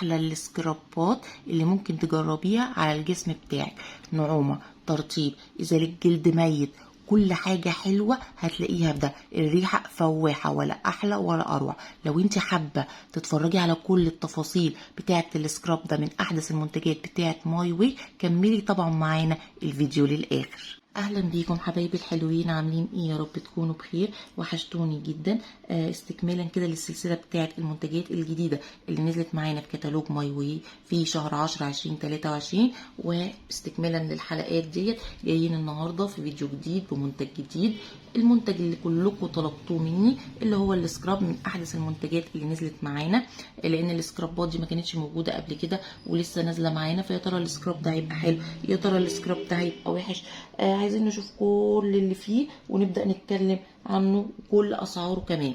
احلى السكرابات اللي ممكن تجربيها على الجسم بتاعك. نعومة، ترطيب، ازالة جلد ميت، كل حاجة حلوة هتلاقيها في ده. الريحة فواحة، ولا أحلى ولا أروع. لو انت حابة تتفرجي على كل التفاصيل بتاعة ال scrub ده من أحدث المنتجات بتاعة ماي واي، كملي طبعا معانا الفيديو للآخر. اهلا بيكم حبايبي الحلوين، عاملين ايه؟ يا رب تكونوا بخير، وحشتوني جدا. استكمالا كده للسلسلة بتاعه المنتجات الجديدة اللي نزلت معانا في كتالوج ماي واي في شهر 10 2023، واستكمالا للحلقات ديت جايين النهارده في فيديو جديد بمنتج جديد، المنتج اللي كلكم طلبتوه مني اللي هو ال scrub، من احدث المنتجات اللي نزلت معانا، لان السكرابات دي ما كانتش موجودة قبل كده ولسه نازله معانا. فيا ترى ال scrub ده هيبقى حلو؟ يا ترى ال scrub ده هيبقى وحش؟ عايزين نشوف كل اللي فيه ونبدا نتكلم عنه، كل اسعاره كمان.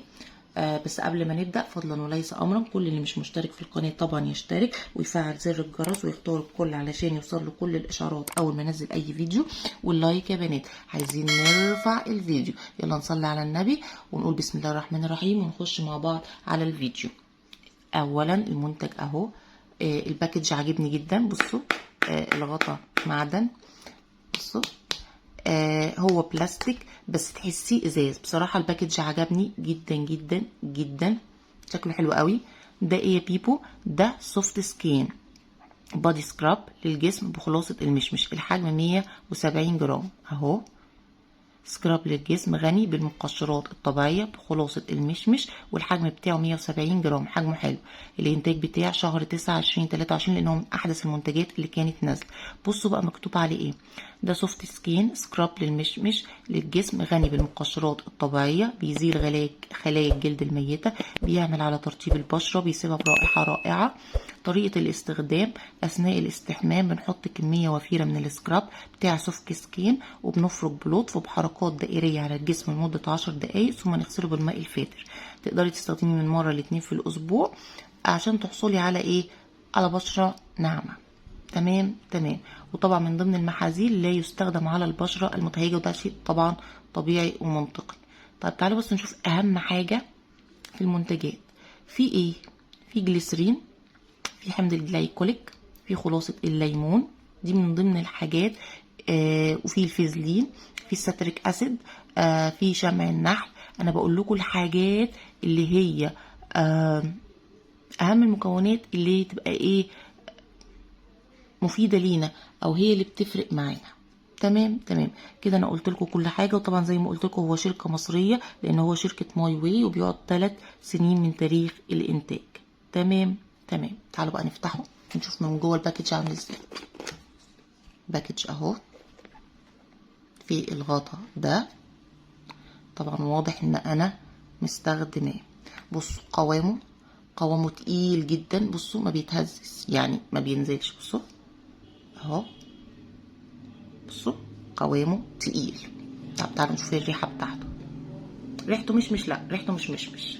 بس قبل ما نبدا، فضلا وليس امرا، كل اللي مش مشترك في القناة طبعا يشترك ويفعل زر الجرس ويختار الكل علشان يوصل له كل الاشعارات اول ما انزل اي فيديو، وال like يا بنات، عايزين نرفع الفيديو. يلا نصلي على النبي ونقول بسم الله الرحمن الرحيم ونخش مع بعض على الفيديو. اولا المنتج اهو، ال package عاجبني جدا. بصوا، الغطا معدن، بصوا، هو بلاستيك بس تحسيه ازاز. بصراحة ال package عجبني جدا جدا جدا، شكله حلو قوي. ده ايه يا بيبو؟ ده soft skin body scrub للجسم بخلاصه المشمش، الحجم 170 جرام اهو. scrub للجسم غني بالمقشرات الطبيعية بخلاصة المشمش، والحجم بتاعه 170 جرام، حجمه حلو. الانتاج بتاع شهر 9 2023، لانه من احدث المنتجات اللي كانت نازلة. بصوا بقى مكتوب عليه ايه. ده soft skin scrub للمشمش للجسم غني بالمقشرات الطبيعية، بيزيل خلايا الجلد الميتة، بيعمل على ترطيب البشرة، بيسيبها برائحة رائعة. طريقة الاستخدام: أثناء الاستحمام بنحط كمية وفيرة من ال scrub بتاع soft skin وبنفرك بلطف وبحركات دائرية على الجسم لمدة 10 دقايق، ثم نغسله بالماء الفاتر. تقدري تستخدمي من مرة لاتنين في الأسبوع عشان تحصلي على ايه؟ على بشرة ناعمة. تمام. وطبعا من ضمن المحاذير لا يستخدم على البشرة المتهيجة، وده شيء طبعا طبيعي ومنطقي. طيب تعالوا بس نشوف أهم حاجة في المنتجات في ايه. في جليسرين، في حمض الجلايكوليك، في خلاصة الليمون، دي من ضمن الحاجات، وفي الفازلين، في ال citric acid، في شمع النحل. انا بقول لكم الحاجات اللي هي اهم المكونات اللي تبقى ايه مفيدة لينا او هي اللي بتفرق معانا. تمام كده، انا قلت لكم كل حاجه. وطبعا زي ما قلت لكم هو شركة مصريه، لان هو شركة ماي واي، وبيقعد 3 سنين من تاريخ الانتاج. تمام. تعالوا بقى نفتحه نشوف من جوه ال package عامل ازاي. package اهو، في الغطا ده، طبعا واضح ان انا مستخدماه. بصوا قوامه، قوامه تقيل جدا. بصوا ما بيتهزش، يعني ما بينزلش. بصوا اهو، بصوا قوامه تقيل. طب تعالوا نشوف الريحة بتاعته. ريحته مش مش لا، ريحته مش مشمش.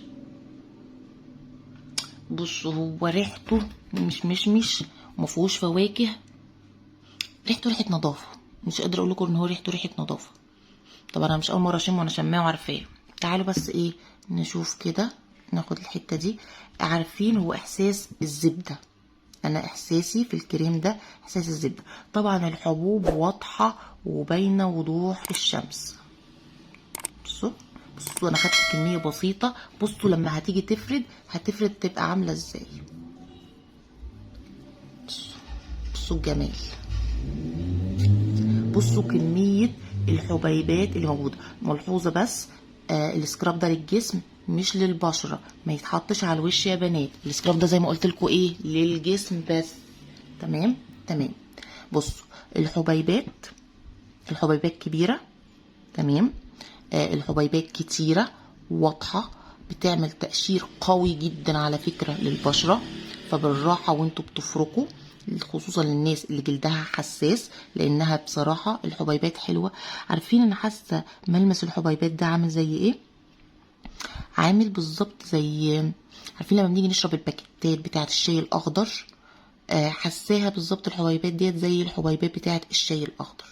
بصوا هو ريحته مش مشمش ومفيهوش فواكه، ريحته ريحه نظافه. مش قادرة اقول لكم ان هو ريحته ريحه نظافه. طبعا انا مش اول مرة اشم، وانا شماه وعارفاه. تعالوا بس ايه نشوف كده، ناخد الحتة دي. عارفين هو احساس الزبده؟ انا احساسي في الكريم ده احساس الزبده. طبعا الحبوب واضحة وباينه وضوح الشمس. بصوا بصوا، انا خدت كمية بسيطه. بصوا لما هتيجي تفرد، هتفرد تبقى عامله ازاي. بصوا بصوا الجمال، بصوا كمية الحبيبات اللي موجوده. ملحوظة بس، ال scrub ده للجسم مش للبشره، ما يتحطش على الوش يا بنات. ال scrub ده زي ما قلت لكم ايه؟ للجسم بس. تمام. بصوا الحبيبات، الحبيبات كبيره. تمام، الحبيبات كتيرة واضحه، بتعمل تقشير قوي جدا على فكرة للبشره، فبالراحه وانتوا بتفركوا، خصوصا للناس اللي جلدها حساس، لانها بصراحة الحبيبات حلوه. عارفين انا حاسه ملمس الحبيبات ده عامل زي ايه؟ عامل بالظبط زي، عارفين لما بنيجي نشرب الباكيتات بتاعه الشاي الاخضر؟ حساها بالظبط الحبيبات ديت زي الحبيبات بتاعه الشاي الاخضر.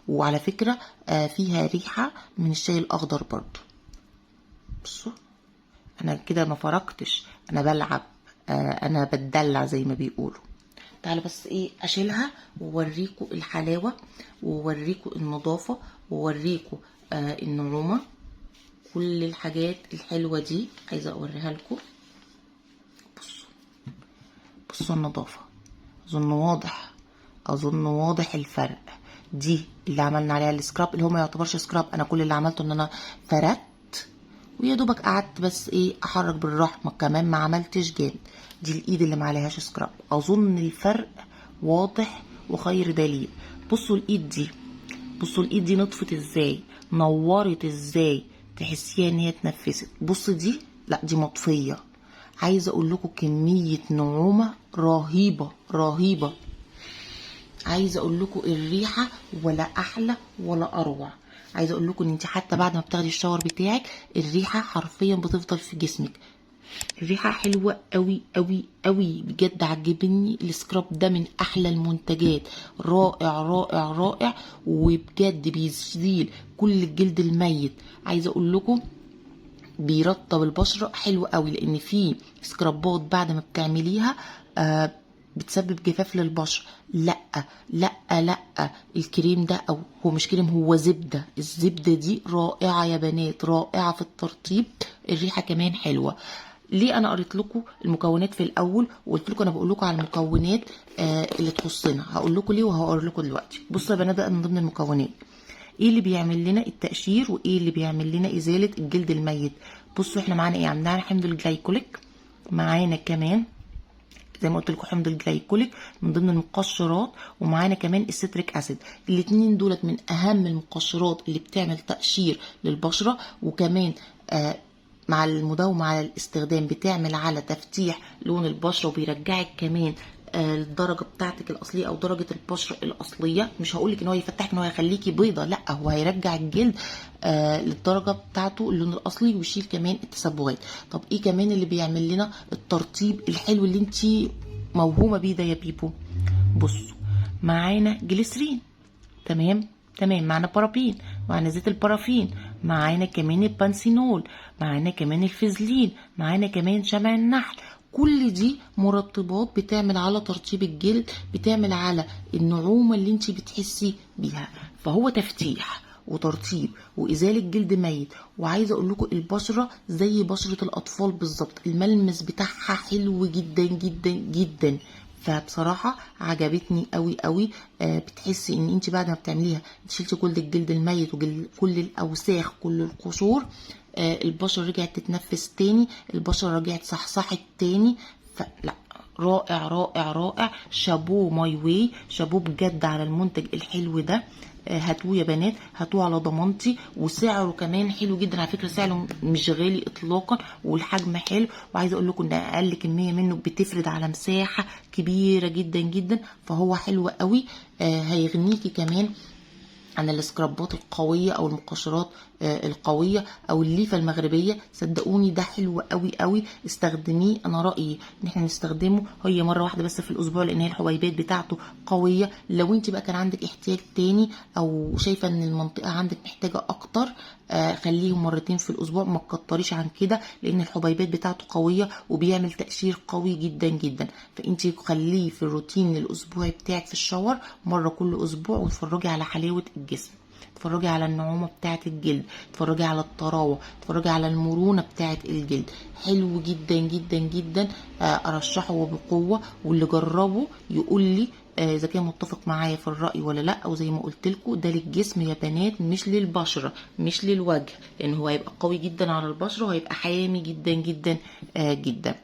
وعلى فكرة فيها ريحه من الشاي الاخضر برضو. بصوا انا كده ما فركتش، انا بلعب. انا بتدلع زي ما بيقولوا. تعالوا بس ايه اشيلها ووريكم الحلاوة ووريكم النظافة ووريكم النعومه. كل الحاجات الحلوة دي عايزه اوريها لكم. بصوا بصوا النظافة، اظن واضح، اظن واضح الفرق. دي اللي عملنا عليها ال scrub، اللي هو ما يعتبرش scrub، انا كل اللي عملته ان انا فردت ويا دوبك قعدت بس ايه احرك بالرحمة، كمان ما عملتش جامد. دي الايد اللي ما عليهاش scrub، اظن الفرق واضح وخير دليل. بصوا الايد دي، بصوا الايد دي نطفت ازاي، نورت ازاي، تحسيها ان هي اتنفست. بص دي لا دي مطفيه. عايزه اقول لكم كمية نعومة رهيبة رهيبة. عايزه اقول لكم الريحة ولا احلى ولا اروع. عايزه اقول لكم ان انت حتى بعد ما بتاخدي ال shower بتاعك الريحة حرفيا بتفضل في جسمك. الريحة حلوة قوي قوي قوي بجد. عجبني ال scrub ده، من احلى المنتجات، رائع رائع رائع، وبجد بيزيل كل الجلد الميت. عايزه اقول لكم بيرطب البشرة حلو قوي، لان في سكرابات بعد ما بتعمليها بتسبب جفاف للبشره. لا لا لا، الكريم ده او هو مش كريم، هو زبدة. الزبدة دي رائعة يا بنات، رائعة في الترطيب، الريحة كمان حلوة. ليه انا قريت لكم المكونات في الاول وقلت لكم انا بقول لكم على المكونات اللي تخصنا؟ هقول لكم ليه وهقول لكم دلوقتي. بصوا يا بنات بقى، من ضمن المكونات ايه اللي بيعمل لنا التقشير وايه اللي بيعمل لنا ازالة الجلد الميت؟ بصوا احنا معانا ايه؟ عندنا حمض الجلايكوليك، معانا كمان زي ما قلت لكم حمض الجلايكوليك من ضمن المقشرات، ومعانا كمان ال citric acid. الاثنين دولت من اهم المقشرات اللي بتعمل تقشير للبشره، وكمان مع المداومة على الاستخدام بتعمل على تفتيح لون البشرة، وبيرجعك كمان الدرجة بتاعتك الاصلية او درجه البشرة الاصلية. مش هقولك ان هو يفتحك، ان هو يخليكي بيضة، لا، هو هيرجع الجلد للدرجة بتاعته اللون الاصلي، ويشيل كمان التصبغات. طب ايه كمان اللي بيعمل لنا الترطيب الحلو اللي انت موهومه بيه ده يا بيبو؟ بصوا معانا جليسرين، تمام تمام، معانا بارابين، معانا زيت البارافين، معانا كمان البانسينول، معانا كمان الفازلين، معانا كمان شمع النحل. كل دي مرطبات بتعمل على ترطيب الجلد، بتعمل على النعومة اللي انت بتحسي بيها. فهو تفتيح وترطيب وإزالة جلد ميت. وعايزة اقول لكم البشرة زي بشرة الأطفال بالظبط، الملمس بتاعها حلو جدا جدا جدا. فبصراحة عجبتني قوي قوي. بتحسي ان انت بعد ما بتعمليها انت شلتي كل الجلد الميت وكل الاوساخ، كل القشور، البشرة رجعت تتنفس تاني، البشرة رجعت صحصحت تاني. فلا رائع رائع رائع. شابوه ماي واي، شابوه بجد على المنتج الحلو ده. هاتوه يا بنات، هاتوه على ضمانتي، وسعره كمان حلو جدا على فكرة، سعره مش غالي اطلاقا، والحجم حلو. وعايزه اقول لكم ان اقل كمية منه بتفرد على مساحة كبيرة جدا جدا، فهو حلو قوي. هيغنيكي كمان عن السكرابات القوية او المقشرات القوية او الليفة المغربية. صدقوني ده حلو قوي قوي، استخدميه. انا رأيي ان احنا نستخدمه هي مرة واحدة بس في الاسبوع، لان هي الحبيبات بتاعته قوية. لو انت بقى كان عندك احتياج تاني او شايفة ان المنطقة عندك محتاجة اكتر، خليهم مرتين في الاسبوع، ما تكتريش عن كده، لان الحبيبات بتاعته قوية وبيعمل تقشير قوي جدا جدا. فانت خليه في الروتين الاسبوعي بتاعك في ال shower مرة كل اسبوع، وتفرجي على حلاوة الجسم، اتفرجي على النعومة بتاعة الجلد، اتفرجي على الطراوة، اتفرجي على المرونة بتاعة الجلد. حلو جدا جدا جدا، ارشحه وبقوة، واللي جربه يقول لي اذا كان متفق معايا في الرأي ولا لا. او زي ما قلت لكم ده للجسم يا بنات، مش للبشرة، مش للوجه، لان هو هيبقى قوي جدا على البشرة وهيبقى حامي جدا جدا جدا.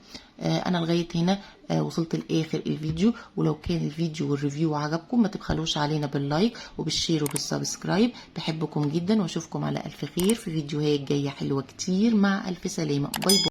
انا لغاية هنا وصلت لاخر الفيديو، ولو كان الفيديو وال review عجبكم ما تبخلوش علينا بال like وبال share وبال subscribe. بحبكم جدا واشوفكم على الف خير في فيديوهات جاية حلوة كتير. مع الف سلامه، bye bye.